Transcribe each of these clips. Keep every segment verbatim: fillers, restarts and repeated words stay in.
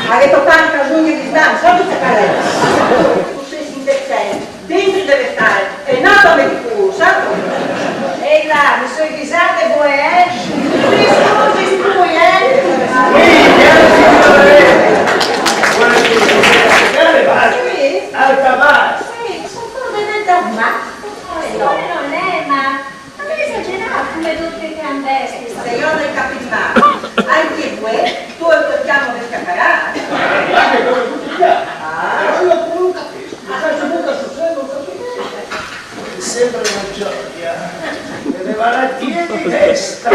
Avete tanta bisogno di sdare, solo sta carezza. Tu sei indecente, dentro deve stare, e no come di culo, sa? Ehi là, mi soi disate voi, eh? Mi scusi, scusi, eh? Qui, signore! Buonasera. Sì? Al tabacco! Sì, sono pure del tabacco. Eh, no. Non è, ma non esagerare come tutte le gran bestie. Se io non ho capito male, anche voi, tu e quel chiamo del caccarà? Anche come tutti gli altri. Ah. Però io pure non capisco. A questo punto succede, non capisco. È sempre una gioia. Deve vale a dire di testa. Eh?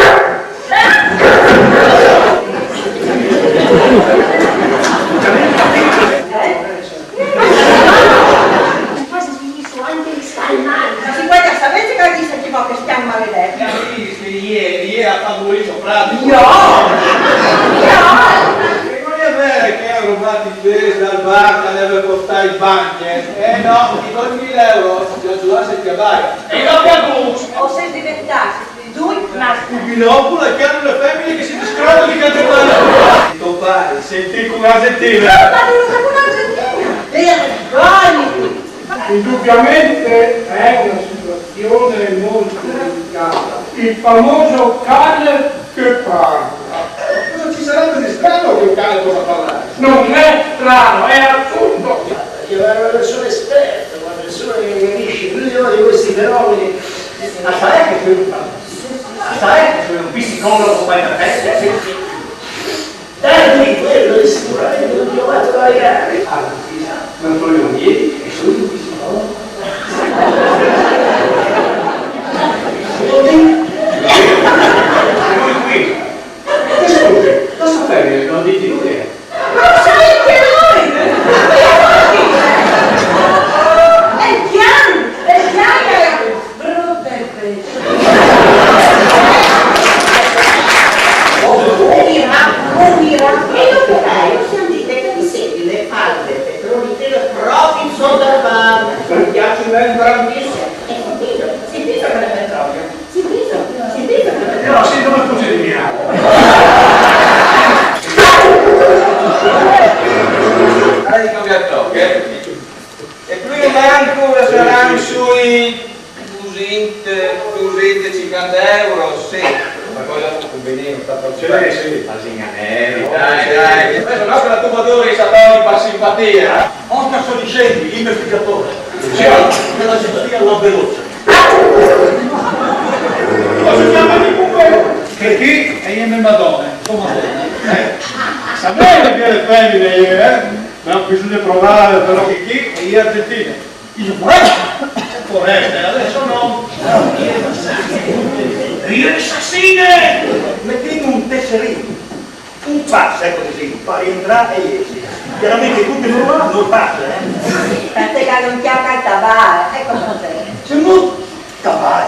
Quasi finisco anche di stare male. Ma si guarda, sapete che dice tipo che stiamo maledetti? Capisci, ieri, ieri ha fatto un frate. Io? Io? E non è vero che ha rubato i pesi dal bar che deve portare il bagno? Eh no, i duemila euro li ho giurati che vai. E io che abuso! O se diventasse lui, ma... Scupinopolo è chiaro le femmine che si discrollano di cantare. Compare, senti con Argentina. Ma non lo con Argentina! Vergognati! Indubbiamente è una situazione molto delicata. Il famoso cane che parla. Cosa ci sarebbe di strano che un cane possa parlare? Non è strano, è assurdo. Chiamare una persona esperta, una persona che ne capisce più di noi di questi fenomeni. Ma sai che c'è un, ma sai che c'è un psicologo qua in America? Dai, quello è sicuramente un chiamato da legare. Ah, non so io, ieri, e sono un psicologo. Secondo me, noi qui, che scusi, cosa fai? Non dite nulla. Ma lo sapete anche voi! È chiaro, è chiaro che è brutto il pesce. Morirà, morirà. E l'operaio, sentite che mi segue le falde petrolifere proprio sotto al bar. Mi piace il brandissimo. E sentite, sentite che le petrolio. Sentite, sentite. Però sì, come scusi di mia. Hai cambiato, ok? E più o meno ora saranno sui duecento, duecentocinquanta euro, sì. Ma poi dopo conveniamo, sta per... Sì, sì. Ma si inganeri, dai, dai. Adesso no, che la tua madre sa per simpatia. Oscar Soniscetti, l'investigatore. Sì, della gelosia alla veloce. Cosa chiama di cuore? Che chi? E io me madonna, tua madonna. Eh? Sapete che le femmine, eh? Ma bisogna provare, però che chi? E io argentina. Dice, "Foresta, adesso no." Io assassine! Mettete un tesserino, un pass, ecco così, per entrare e esci. Chiaramente tutti non va, non passa, eh. Tant'è che non chiama il tabà, ecco cos'è. Se no, tabà,